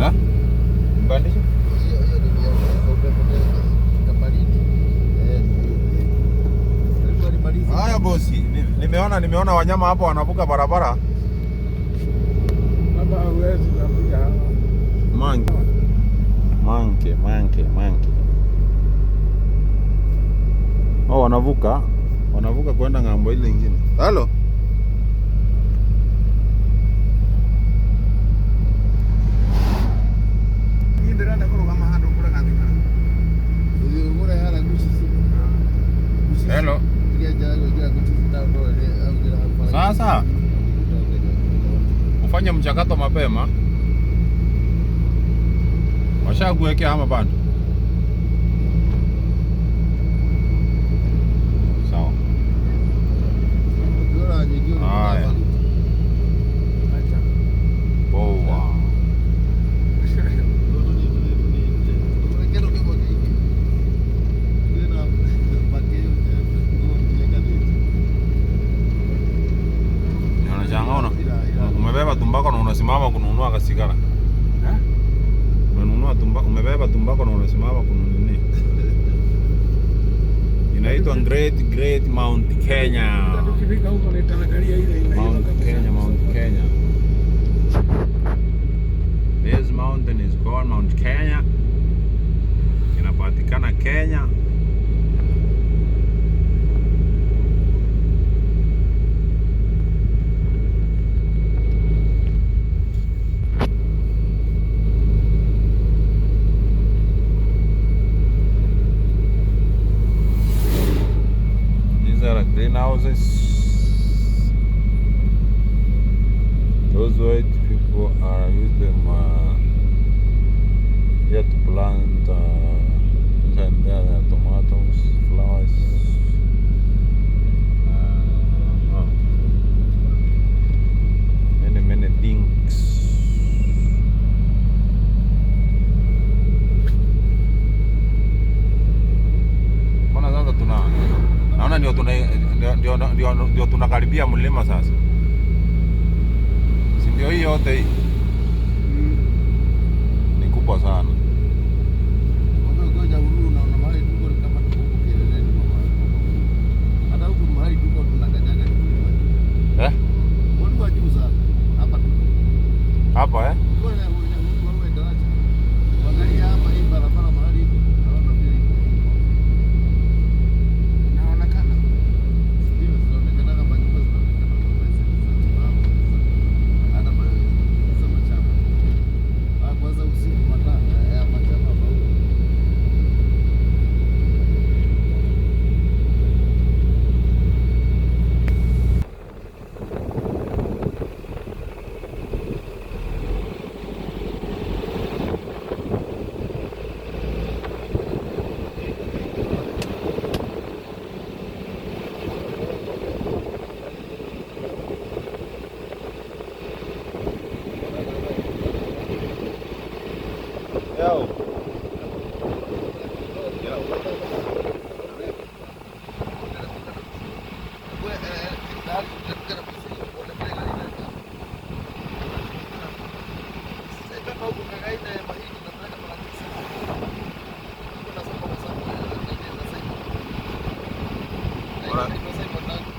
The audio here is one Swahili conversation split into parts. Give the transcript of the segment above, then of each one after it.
Ha? Mpandishe? Hiyo ni ya upepo tena baridi. Eh, ndio. Alimaliza. Haya bosi, nimeona wanyama hapo wanavuka barabara. Baba hawezi kupiga hawa. Monkey. Monkey, monkey, monkey. Oh, wanavuka. Wanavuka kwenda ng'ambo ile nyingine. Halo. Niĩ ndĩrenda kũrũgama handũ ngũre gathigara. Ugure hara gucici. Hello. Iria njarago igira gucici na ndo ile au igira hapa. Sasa ufanye mchakato mapema. Washakuwekea ama bado? Sawa. Ukiona nyingi Haya. Acha. Poa. Unashangaa umebeba tumbako na unasimama kununua kasigara. Eh? Umenunua tumbako, umebeba tumbako na unasimama kununua. Inaitwa Great Great Mount Kenya. Tukifika huko nitaangalia ile inaiva Mount kabisa. Kenya, Mount Kenya. This mountain is called Mount Kenya. Inapatikana Kenya. These are greenhouses. Those white people are use them here to plant inside there, there are tomatoes, flowers. Oh. Many many things. Mbona sasa tuna naona ndio tuna ndio tunakaribia mlima sasa. Si ndio hii yote hii ni kubwa sana. Hata huku mahali tuko tunakanyaga ni mlima juu. Eh? Mlima juu sana. Hapa tuko. Hapa eh? Ukiwa na wewe daraja. Uangalia hapa hii barabara mahali iko. Unaona vile iko. Inaonekana. Ndio zinaonekana kama nyumba zinaonekana kama hizi za timamu. Hata za machamba. Ah, kwanza usiku mataa ya machamba huko. Yo.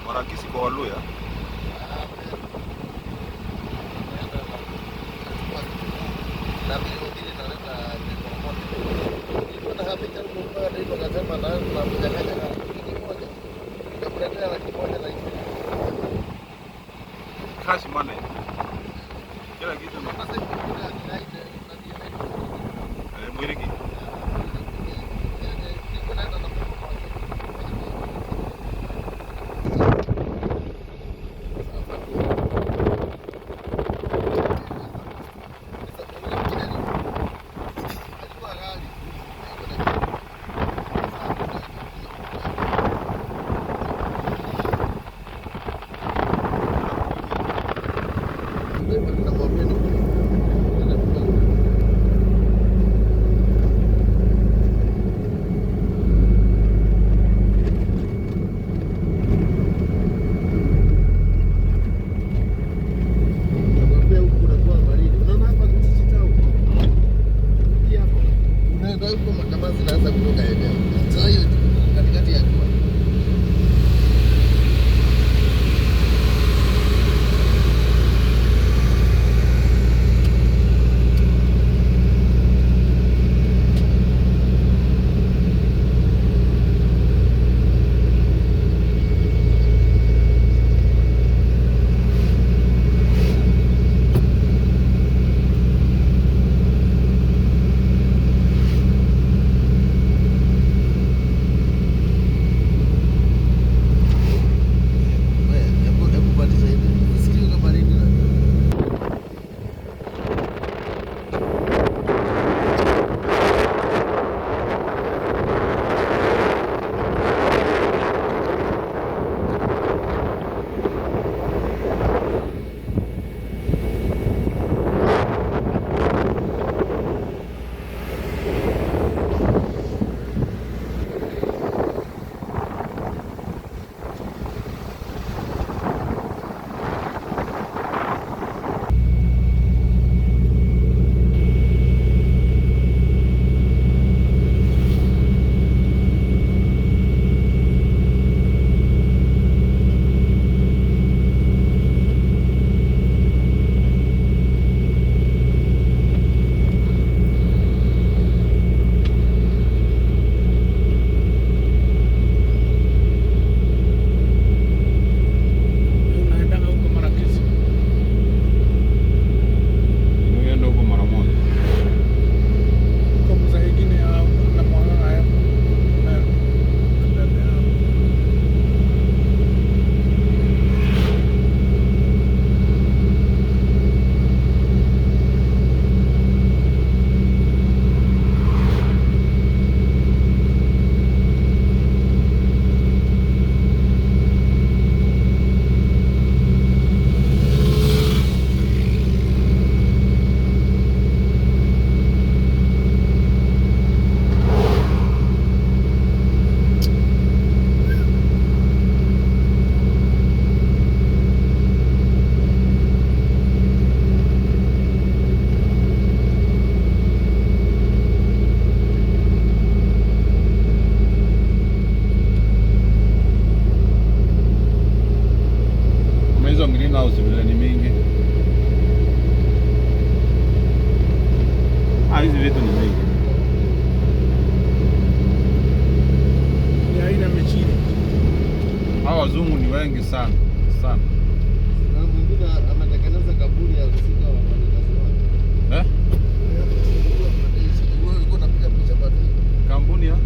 Marakisi kwa Waluya. Cash money. Kila kitu ni mwiriki. Kama zinaanza kutoka eneo. Sasa hiyo katikati ya jua. Wewe, hebu pandisha hivi. Usikie kama baridi na Unaendanga huko Marakisi. Nienda huko mara moja. Huko mza ingine ya na mwana haya. Meru. Mbele yao. Kama hizo greenhouse vile ni mingi. Ah, hizi vitu ni mingi. Ni aina michiri. Hawa wazungu ni wengi sana sana. Na mwingine ametengeneza kaburi ya kuzika wafanyikazi wake. Eh? Wewe ulikuwa unapiga picha bado. Kampuni ya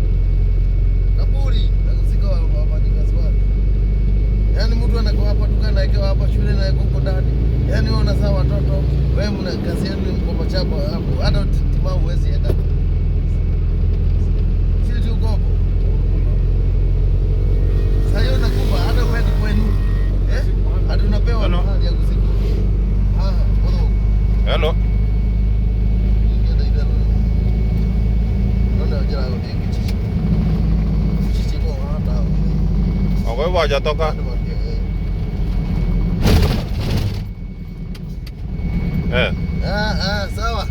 Kaburi ya kuzika wafanyikazi wake. Yaani mtu anakuwa hapa duka anawekewa hapa shule na huko ndani. Yaani wewe unazaa watoto, wewe mna kazi yenu ni mkoba chapa hapo. Hata timamu huwezi enda. Sio tu uko hapo. Sasa hiyo unakufa hata uendi kwenu. Eh? Hata unapewa Hello. mahali ya kuzika. Ah, mbona Hello. Kwa hivyo hajatoka. Eh. Sawa.